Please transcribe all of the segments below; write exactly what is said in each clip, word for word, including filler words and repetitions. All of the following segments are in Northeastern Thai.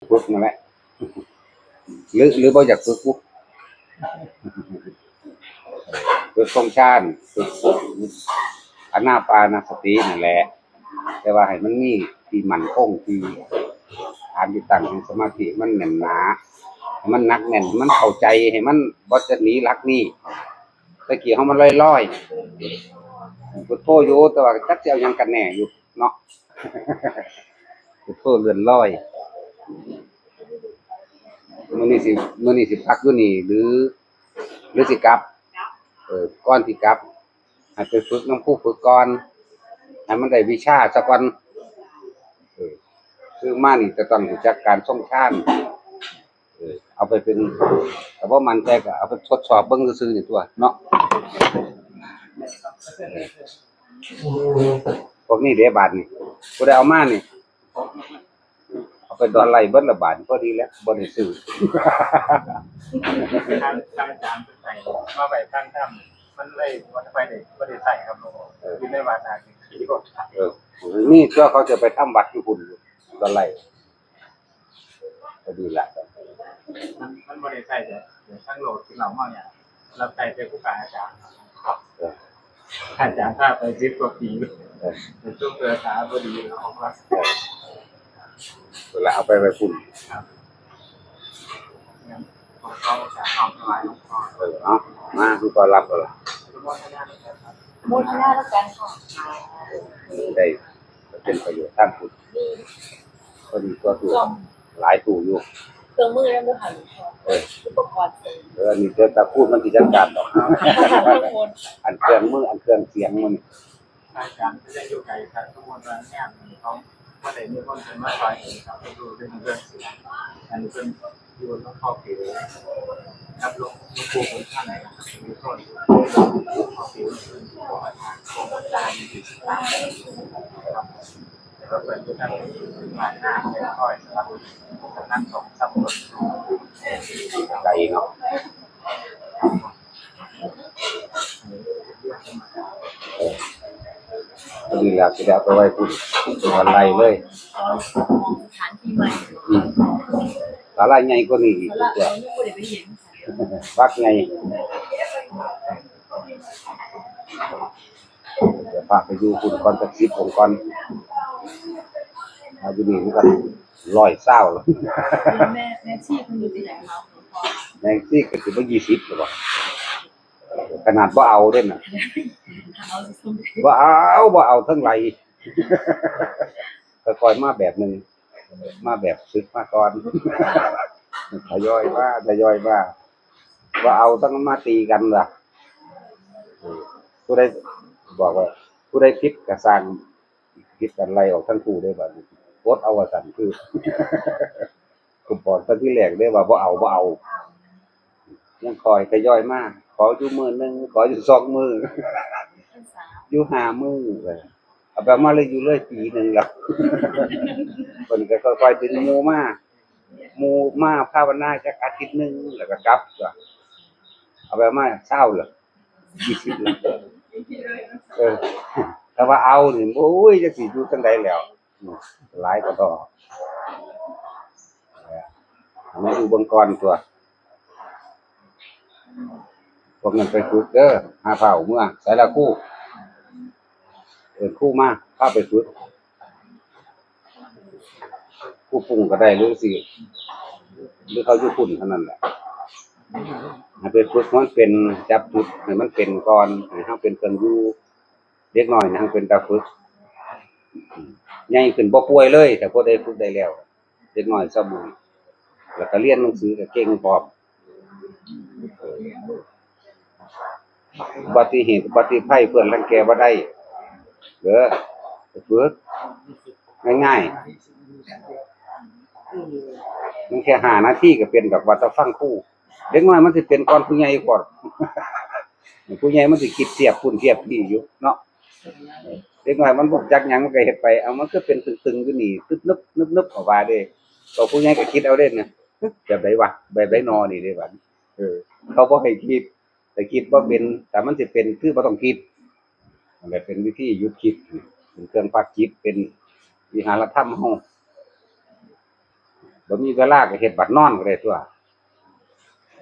ฝึกนั่นแหละ หรือ หรือบ่อยากฝึกปุ๊บ ฝึกทรงฌาน ฝึกอานาปานสตินั่นแหละ แต่ว่าให้มันมีที่มั่นคง ที่ฐานที่ตั้งของสมาธิมันแน่นหนา ให้มันหนักแน่น ให้มันเข้าใจ ให้มันบ่จะหนีหลักนี้ ตะกี้เฮามันลอยๆ พุทโธอยู่ แต่ว่าจักสิเอาหยังกันแน่อยู่เนาะ พุทโธเลื่อนลอย มื้อนี้สิ มื้อนี้สิพักอยู่นี่ หรือ หรือสิกลับ เออ ก่อนสิกลับ ให้ไปฝึกนำครูฝึกก่อน ให้มันได้วิชาซะก่อน เออ คือมานี่จะต้องรู้จักการทรงฌาน เออ เอาไปเป็น แต่ว่ามันใจก็เอาไปทดสอบเบิ่งซื่อๆ นี่ตัวเนาะ พวกนี้เด้บาดนี่ ผู้ใดเอามานี่ เอาไปดอนไล่เบิดละบาด พอดีแล้ว บ่ได้ซื้อ ทาง ทางอาจารย์เพิ่นให้มาไว้ทางถ้ำ มันเลยบ่ได้ไปได้ บ่ได้ใช้ครับหลวงพ่อ เออ อยู่ในวัดน่ะ เออ นี่ตัวเขาจะไปทำวัดอยู่พุ่นอยู่ ดอนไล่ ก็ดีละ มัน มันบ่ได้ใช้แต่ แต่ทั้งโลกที่เราเมาเนี่ย เราใช้แต่ครูบาอาจารย์ครับ เออ อาจารย์พาไปสิบกว่าปี เออ แต่ช่วงเกิดหาบ่ดีแล้วออกมา เออ แล้วเอาไปไว้พุ่น ครับ งั้นผมก็จะเอาถวายหลวงพ่อ เออ เอา มาคือก็รับเอาล่ะ โมทนาแล้วกันค่ะ ได้เป็นประโยชน์ทางพุทธ พอดีตัวตู้ หลายตู้อยู่ เครื่องมือยังบ่ทัน เออ อุปกรณ์เสริม เออ อันนี้เจ้าตาพูดมันสิจัดการดอก อันเครื่องมือ อันเครื่องเสียงมัน อาจารย์ก็จะอยู่ไกลครับ สมมุติว่างานนี้เขาบ่ได้มีคนเพิ่นมาซอยเองครับ เพิ่นรู้เรื่อง เรื่องเสียง อันนี้เพิ่นอยู่นำครอบครัว ครับ หลวง หลวงปู่บุญธรรมนะครับ มีคนอยู่นำครอบครัว เพิ่นอยู่ประธานโครงการ ครับ แล้วก็เพิ่นอยู่ทางบ้านนาแม่อ้อยครับ กำลังส่งสำรวจ ไกลเนาะ เออ พอดีแล้ว สิได้เอาไปไว้พุ่น ออนไลน์เลย สถานที่ใหม่ อืม ศาลาใหญ่กว่านี้อีก ศาลา ตัว เรายังบ่ได้ไปเห็น วัดใหญ่ เดี๋ยวพาไปอยู่พุ่นก่อน จักสิบองค์ก่อน มาอยู่นี่มันก็ร้อยซาวแล้ว แม่ แม่ชีเพิ่นอยู่ที่ไหนคะ หลวงพ่อ แม่ชีก็สิบ่ยี่สิบแล้วบ่ ขนาดบ่เอาเด้น่ะ เอาสิ บ่เอา บ่เอาทั้งหลาย ค่อยๆมาแบบหนึ่ง มาแบบฝึกมาก่อน ทยอยมา ทยอยมา บ่เอาต้องมาตีกันล่ะ ผู้ใดบอกว่า ผู้ใดผิดก็สร้าง ผิดกันไล่ออกทั้งคู่เด้บัดนี้ ปลดเอาว่าซั่น คือ ก็บอกตั้งที่แรกเด้ว่าบ่เอา บ่เอา ยังคอยทยอยมา ขออยู่มื้อหนึ่ง ขออยู่สองมื้อ อยู่ห้ามื้อ เอาแบบมาเลยอยู่เลยปีหนึ่งแล้ว เพิ่นก็ค่อยๆดึงหมู่มา หมู่มาภาวนาจักอาทิตย์หนึ่งแล้วก็กลับตัว เอาแบบมาซาวละ ยี่สิบละ เออ แต่ว่าเอานี่ โอ้ย จักสิอยู่จั่งใดแล้ว อืม หลายกว่าดอก เอามาอยู่เบิ่งก่อนตัว พวกนั้นไปฝึกเด้อ หาผ้าเอาเมือ ใส่ละครู เอิ้นครูมา พาไปฝึก ครูปรุงก็ได้ หรือสิ หรือเขาอยู่พุ่นเท่านั้นแหละ ให้ไปฝึกมันเป็น จับจุดให้มันเป็นก่อน ให้เฮาเป็นเครื่องอยู่ เด็กน้อยนี่เฮาเป็นตาฝึก ใหญ่ขึ้นบ่ป่วยเลย ถ้าผู้ใดฝึกได้แล้ว เด็กน้อยสมอง แล้วก็เรียนหนังสือก็เก่งพร้อม อุบัติเหตุอุบัติภัยเพื่อนรังแกบ่ได้ เด้อ ไปฝึก ง่ายๆ มันแค่ห้านาทีก็เป็นดอก ว่าแต่ฟังครู เด็กน้อยมันสิเป็นก่อนผู้ใหญ่ก่อน ผู้ใหญ่มันสิคิดเทียบพุ่นเทียบพี่อยู่เนาะ เด็กน้อยมันบ่จักหยังมันก็เฮ็ดไป เอามันก็เป็นตึงๆอยู่นี่ ตึบนึบนึบนึบออกมาเด้ ก็ผู้ใหญ่ก็คิดเอาเด้นะ แบบใดวะ แบบใดนอนี่เด้บัด เออ เขาบ่ให้คิด แต่คิดบ่เป็น แต่มันสิเป็นคือบ่ต้องคิด นั่นแหละเป็นวิธีหยุดคิด เป็นเครื่องพักจิต เป็นวิหารธรรมเฮา บ่มีเวลาก็เฮ็ดบัดนอนก็ได้ตัว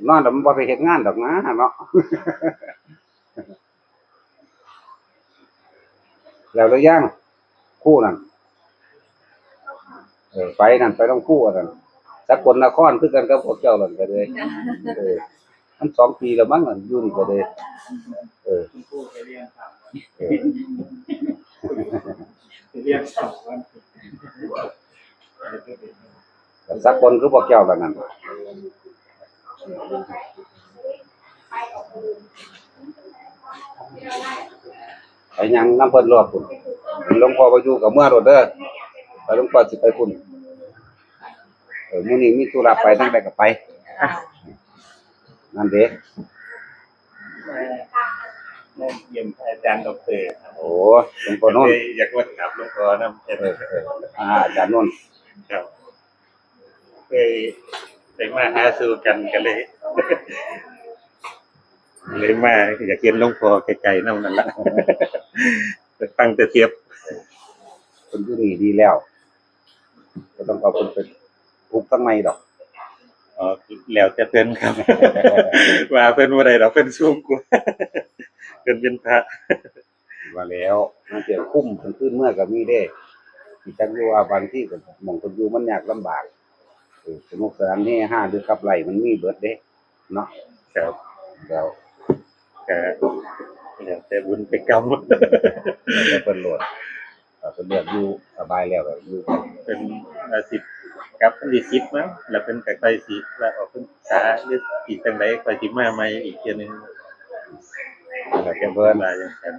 นอนแล้วมันบ่ไปเฮ็ดงานดอกนะเนาะ แล้วหรือยัง ครูนั่น เออ ไปนั่น ไปนำครูอันนั้น สกลนครคือกันกับพวกเจ้านั่นก็เลย เออ มันสองปีแล้วมั้ง อยู่นี่ก็เลย เออ เออ สกลคือพวกเจ้าล่ะนั่น ไปยังนำเพิ่นรอบพุ้น หลวงพ่อบ่อยู่ก็เมือโลดเด้อ ไปหลวงพ่อสิไปพุ้น เออ มื้อนี้มีธุระไปทางใดก็ไป นั่นเด้ มาเยี่ยมอาจารย์ดอกเตอร์ครับ โอ้ หลวงพ่อนนท์ เลยอยากมาถามหลวงพ่อนำ เออ เออ อ่า อาจารย์นนท์ ครับ เคยไปมาหาสู่กันก็เลย เลยมา อยากเห็นหลวงพ่อไกลๆนำนั่นล่ะ ตั้งแต่เทียบ เพิ่นอยู่นี่ดีแล้ว บ่ต้องเอาเพิ่นไปปลุกทางในดอก อ๋อ แล้วแต่เพิ่นครับ ว่าเพิ่นบ่ได้ดอก เพิ่นสูงกว่า เพิ่นเป็นพระ ว่าแล้ว มันจะคุ้มกลางคืนเมือก็มีเด้ สิจักอยู่ว่าบางทีก็หม่องเพิ่นอยู่มันยากลำบาก เออ สนุกสนานเฮฮาหรือขับไล่มันมีเบิดเด้ เนาะ ครับ แล้ว ก็แล้วแต่บุญแต่กรรม แล้วแต่เพิ่นโลด ถ้าเพิ่นเลือกอยู่สบายแล้วก็อยู่ไป เพิ่นว่าสิกลับวันที่สิบมั้ง แล้วเพิ่นก็ค่อยสิลาออกพรรษาหรือสิจั่งใด ค่อยสิมาใหม่อีกเทื่อหนึ่ง แล้วแต่เพิ่น ว่าจั่งซั้น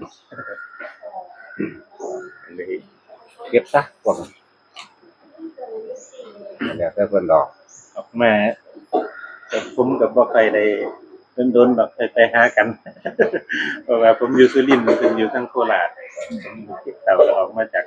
เลย เก็บซะพวกนั้น แล้วแต่เพิ่นดอก ออกมา แต่ผมก็บ่ค่อยได้โดนๆดอก ไปๆหากัน เพราะว่าผมอยู่สุรินทร์ เพิ่นอยู่ทางโคราช ผมติดต่อออกมาจาก